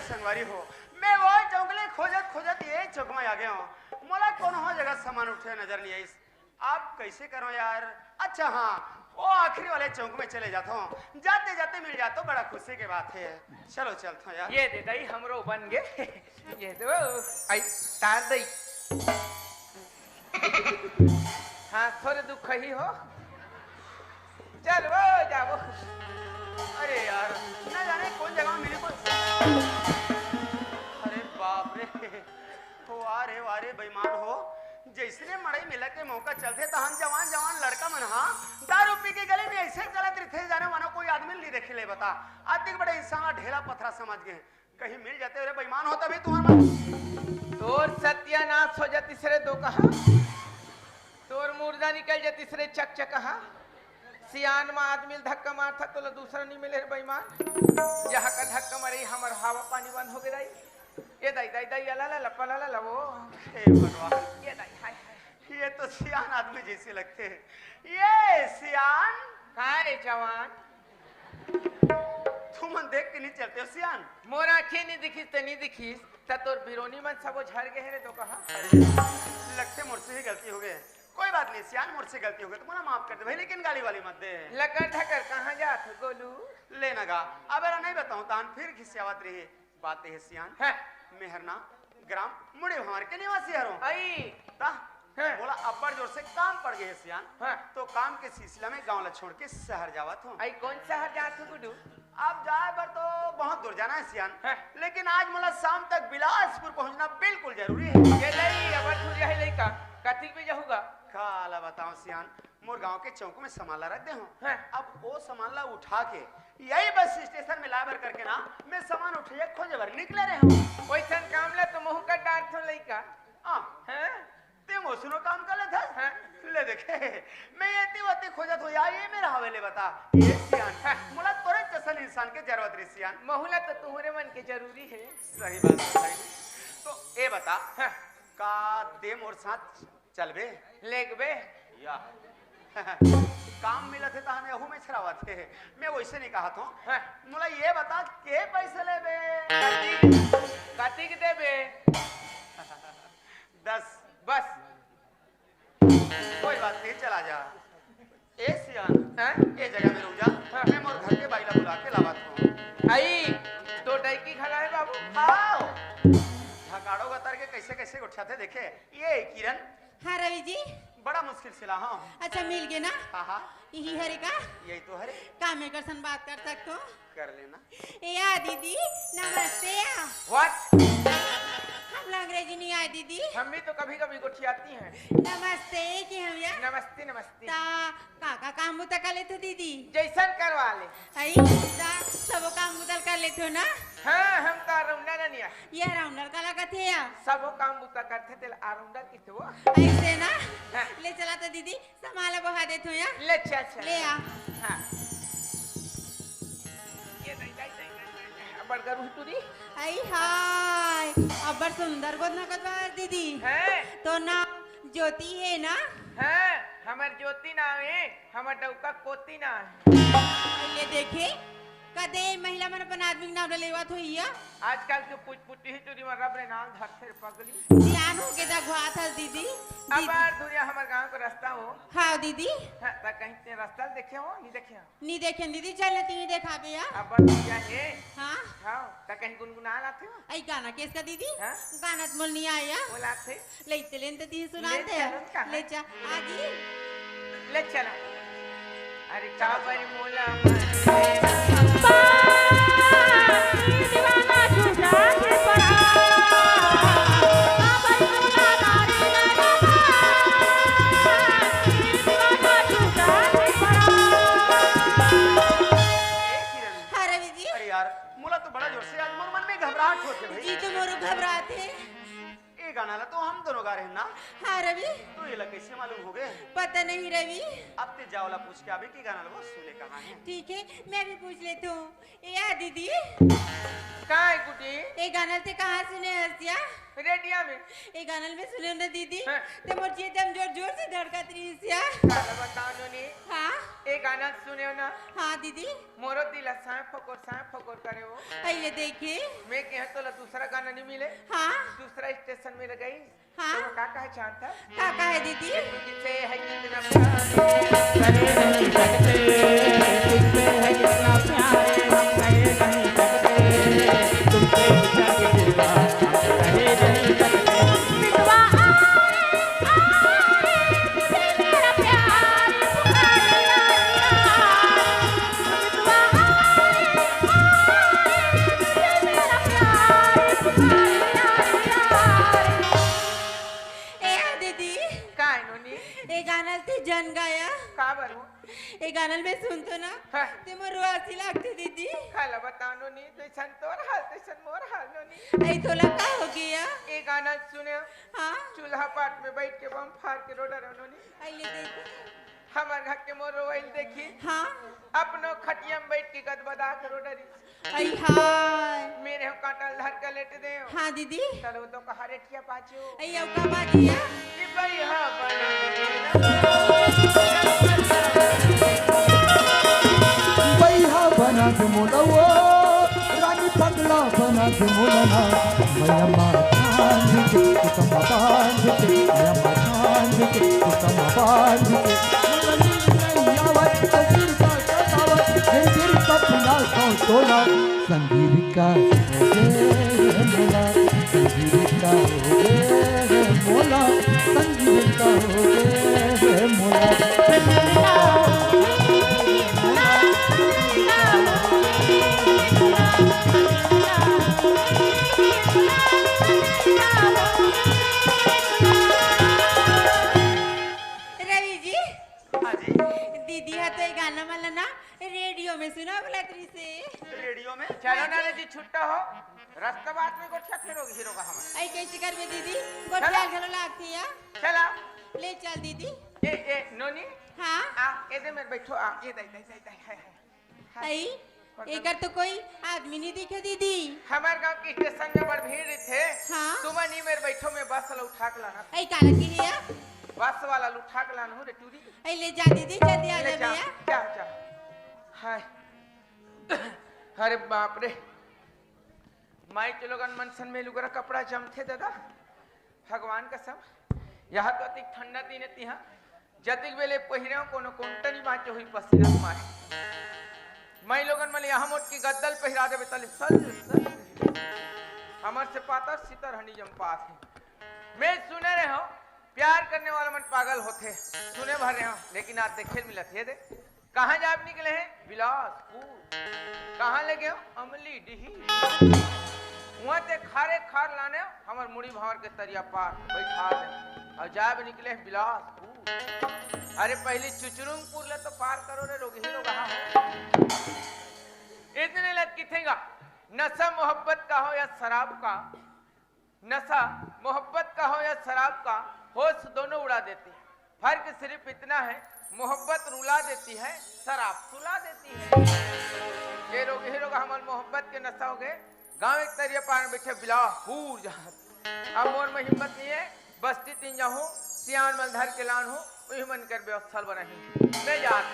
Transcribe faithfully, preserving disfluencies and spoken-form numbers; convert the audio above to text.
संगवारी हो, मैं वो चौक ले खोजत खोजत ये चौक में आ गया हूँ। मोला कोनो जगह सामान उठे नजर नहीं आइस। आप कैसे करो यार? अच्छा हाँ, वो आखिरी वाले चौक में चले जाता हूँ, जाते जाते मिल जाता हूँ, बड़ा खुशी की बात है। चलो चलता हूँ यार। ये दे दई, हमरो बन गे। ये दो। आई, तार दई। हाँ, थोड़े दुख ही हो। चल वो जाओ। अरे यार, ना जाने कौन जगह में मिली कोई। अरे बाप रे, वाह रे वाह रे, बेईमान हो। जैसने मड़ई मिला के मौका चलथे, तहन जवान जवान लड़का मन हा दारू पी के गली में ऐसे चलत रहिथे, जाने मानो कोई आदमी नहीं देखे ले। बता, अतिक बड़े इंसान ला ढेला पथरा समझ गए। कहीं मिल जाते रे बेईमान हो तभी तुहर मन। तोर सत्यानाश हो जातिस रे दोकहा, तोर मुर्दा निकल जातिस रे चकचकहा। सियान म आदमी ल धक्का मारथा, तोला दूसरा नहीं मिले रे बेईमान। यहाँ का धक्का मारे, हमर हवा पानी बंद हो गए दाई। ये दाई, दाई, दाई, अला, ला, लपा, ला, ला, ला, वो। हे भगवान, ये दाई, हाय, हाय। ये तो सियान आदमी जैसे लगते हैं। ये सियान। का रे जवान? तुमन देख के नहीं चलते हो सियान? मोर आँखें नहीं दिखिस त नहीं दिखिस, त तोर बिरोनी मन सबो झर गए रे दोकहा। लगते मोर से ही गलती हो गए। कोई बात नहीं सियान, मोर से गलती हो गई तो मोला माफ कर दे भाई, लेकिन गाली वाली मत दे। लकर धकर कहाँ जात हो गोलू? ले ना गा, अब एला नहीं बताऊं, तहन फिर घिसियावत रही। बात है सियान, हाँ। मेहरना ग्राम मुड़े भांवर के निवासी हरो। आई। ता, हाँ। मोला अब्बड़ जोर से काम पड़ गए सियान। हाँ। तो काम के सिलसिला में गांव ला छोड़ के शहर जावत हूँ। आई, कौन शहर जात हो गुडू? अब जाए बर तो बहुत दूर जाना है सियान, हाँ। लेकिन आज मोला शाम तक बिलासपुर पहुंचना बिल्कुल जरूरी है। ये नहीं, अब तू यही लइका, कतिक भी जाहूगा? काला बताओ सियान, मोर गांव के चौक में सामान ला रख दे हूँ। हाँ। अब वो सामान ला उठा के यही बस स्टेशन में लाए बर करके ना, मैं सामान उठे खोजे बर निकले रहे हूँ। वैसन काम ला तो महू कर डारथो लइका। हाँ। हाँ। ते मोसनो काम कर लेथस? हाँ। ले देखे, मैं ये ती वती खोजत हो, या ये मेरा हवेले बता। ये सियान, हाँ। मोला तोरे जैसन इंसान के जरूरत रे सियान। महू ला तो तुहरे मन के जरूरी है। सही बात है भाई। तो ये बता, हाँ। का ते मोर साथ चलबे? लेगबे? या। काम मिलत हे तहन एहू में छरावत हे। मैं वैसे नहीं कहत हूँ। हाँ। मोला ये बता के पैसे लेबे? कतिक, कतिक देबे? दस। बस। कोई बात नहीं, चला जा। ए सियान, हाँ? ए जगह में रुक जा। हाँ। मैं मोर घर के बाई ला बुला के लावत हूँ। आई, तो डैकी घला है बाबू। आओ। झकाड़ो गतर के कैसे कैसे गोठियाथे देखे। ये किरण। हाँ रवि जी। बड़ा मुश्किल से ला, हाँ। अच्छा, मिल गए ना? हाँ, हाँ। यही हरे का? यही तो हरे। का मैं कर सन बात कर सकतो? कर लेना। ए या दीदी, नमस्ते या। What? हमला अंग्रेजी नहीं आए दीदी। हम भी तो कभी-कभी गोठियाती हैं। नमस्ते कि हम या। नमस्ते, नमस्ते। ता का का काम बुता कर लेथो दीदी? जैसन करवा ले। आई, ता सबो काम बुता कर लेथो ना? हाँ, हम तो all-rounder ननिया। ये all-rounder काला कथे या? सबो काम बुता करथे, तेला all-rounder किथे वो? ऐसे ना? हाँ। ले चला तो दीदी, सामान ला बोहा देथो या। ले चल, चल। ले आ। हाँ। ये दई, दई, दई, दई, दई, दई। अब्बड़ गरू टूरी। आई हाय, अब्बड़ सुंदर गोद ना गोद बार दीदी। हैं? तो ना ज्योति है ना? हैं, हमर ज्योति नाम है, हमर डौका कोती नाम है। पहले देखे, कदे महिला मन अपन आदमी के नाम ले लेवत होई या? आजकल के पुचपुटी ही टूरी मन रब रे नाम धरथे रे पगली। सियान होके त अघुवात हस दीदी। अब दीदी। आर दुनिया हमर गांव के रास्ता हो। हाँ दीदी। हाँ, त कहीं ते रास्ता देखे हो, नहीं देखे हो? नहीं देखे दीदी, चल ना तीन देखाबे या। अब दुनिया हे। हाँ। हाँ, त कहीं गुनगुना लाथे हो? आई गाना केस का दीदी? हाँ? गाना त मोल नहीं आया। बोलाथे। ले चले त तीन सुना ले दे। चलो कहाँ? ले चा, आजी। ले चला। अरे काबर मोला मन हाँ, रवि जी। अरे यार, मोला तो बड़ा जोर से आज मोर मन में घबराहट होत हे भाई। जी, तो मोरो घबरात हे। ए गाना ला तो हम दोनों गा रहे हैं ना? हाँ, रवि। तो ये ला कैसे मालूम हो गए? पता नहीं, रवि। अब ते जाओ ला पूछ के आबे कि गाना ला वो सुने कहाँ है? ठीक है, मैं भी पूछ लेती हूँ। या दीदी। काय गुड्डी? ए गाना ल ते कहाँ सुने हस या? रेडियो में। ए गाना ल मैं सुने ना दीदी। हाँ। ते मोर जिया एकदम जोर जोर से धड़कत रहिस या। काला बताओ नोनी। हाँ। ए गाना ल सुने ना। हाँ दीदी। मोरो दिल सांय फकोर सांय फकोर करे वो। अइले देखे। मैं कहे तोला दूसरा गाना नहीं मिले। हाँ। दूसरा स्टेशन में लगाई। हाँ। तो वो का कहे चाहता? का कहे दीदी? कि तुझसे है कितना प्यार। करे नहीं सकते, तुझसे है कितना प्यार, हम करे नहीं सकते, तुमसे बिछड़ के दिलवा, हम करे नहीं सकते। मितवा आए, आए, तुझे मेरा प्यार पुकारे, आए, आए। मितवा आए, आए, तुझे मेरा प्यार पुकारे, आए, आए। ए दीदी। काय नोनी? ए गाना ल ते जन गाया। का बरू? ए गाना ल मैं सुनतो ना, हाँ। ते मोर रोवासी लागथे दीदी। काला बताओ नोनी, तइसन तोर हाल, तइसन मोर हाल नोनी। अई तोला का हो गया? ए गाना ल सुने, हाँ। चूल्हा पाट में बैठ के बम फार के रो डरो नोनी। अइले देखे। हमर घर के मोर रोवइल देखी। हाँ। अपनो खटिया में बैठ के गदबदा के रो डरी। अई हाय। मेरे हो कांटा ल धर के लेट दे। हाँ दीदी। चलो तो कहा रे ठिया पाछू। अई अउ का बात या? कि बइहा बना दे मोला वो, रानी पगला बना दे मोला ना। मैं अम्मा बांध के, कुसम बांध के, मैं अम्मा बांध के, कुसम बांध के। संगीत का हो गे रे मोला, संगीत का हो गे रे मोला, संगीत का हो गे रे मोला। रवि जी, हाँ जी। दीदी हा तो ये गाना मन ला ना रेडियो में सुना बोलत रहिसे। रेडियो में? चलो ना रे जी, छुट्टा हो। रास्ता बात में गोठिया फेरोग हीरो का हमर। अई कइसे करबे दीदी? गोठिया चलो। घलो लागथे या। चला। ले चल दीदी। ए, ए, नोनी। हाँ? आ, ए दे मेर बैठो, आ, ए दे, दे, दे, दे, है, है। हाँ। अई, पकड़। एकर तो कोई आदमी नहीं दिखे दीदी। हमर गांव के स्टेशन में बड़ भीड़ रहिथे। हाँ। तुमन ई मेर बैठो, मैं बस ला उठा के लाना। अई काला की है या? बस वाला ला उठा के लाना हूँ रे टूरी। अई ले जा दीदी, जल्दी आ ले जा जा, भैया। जा, जा। हाय। अरे बाप रे। माई के लोगन मन सन में लुगरा कपड़ा जमथे दादा। भगवान कसम। यहाँ तो अतिक ठंडा दिन हे तिहाँ। जतिक बेले पहिरे हो कोनो कोंटा नी बाँचे होही पसीना के मारे। माई लोगन मन यहाँ मोट के गद्दा ल पहिरा देबे तले सल, सल। हमर से पातर सितर हनी जम पात हे। मैं सुने रहे हो, प्यार करने वाला मन पागल होथे। सुने भर रहे हो, लेकिन आज देखे ल मिलत हे दे। कहाँ जाब निकले हे? बिलासपुर। कहाँ ले गए हो? अमली डीही। उहाँ ते खारे खार लाने, हमर मुड़ी भावर के तरिया पार बैठा दे। अउ जाब निकले हे बिलासपुर। अरे पहली चुचरुंगपुर ले तो पार करो रे, रोगही रोगहा हो। इतने लत किथेगा, नशा मोहब्बत का हो या शराब का, नशा मोहब्बत का हो या शराब का, होश दोनों उड़ा देती है। फर्क सिर्फ इतना है, मोहब्बत रुला देती है, शराब सुला देती है। ये रोगही रोगहा मन मोहब्बत के नशा हो गए। गाँव एक तरिया पार में बैठे बिलासपुर जहाँ। अब मोर में हिम्मत नहीं है, बस्ती तीन जाहूँ, सियान मन धर के लान हूँ, उही मन कर व्यवस्था बनाही। मैं जात।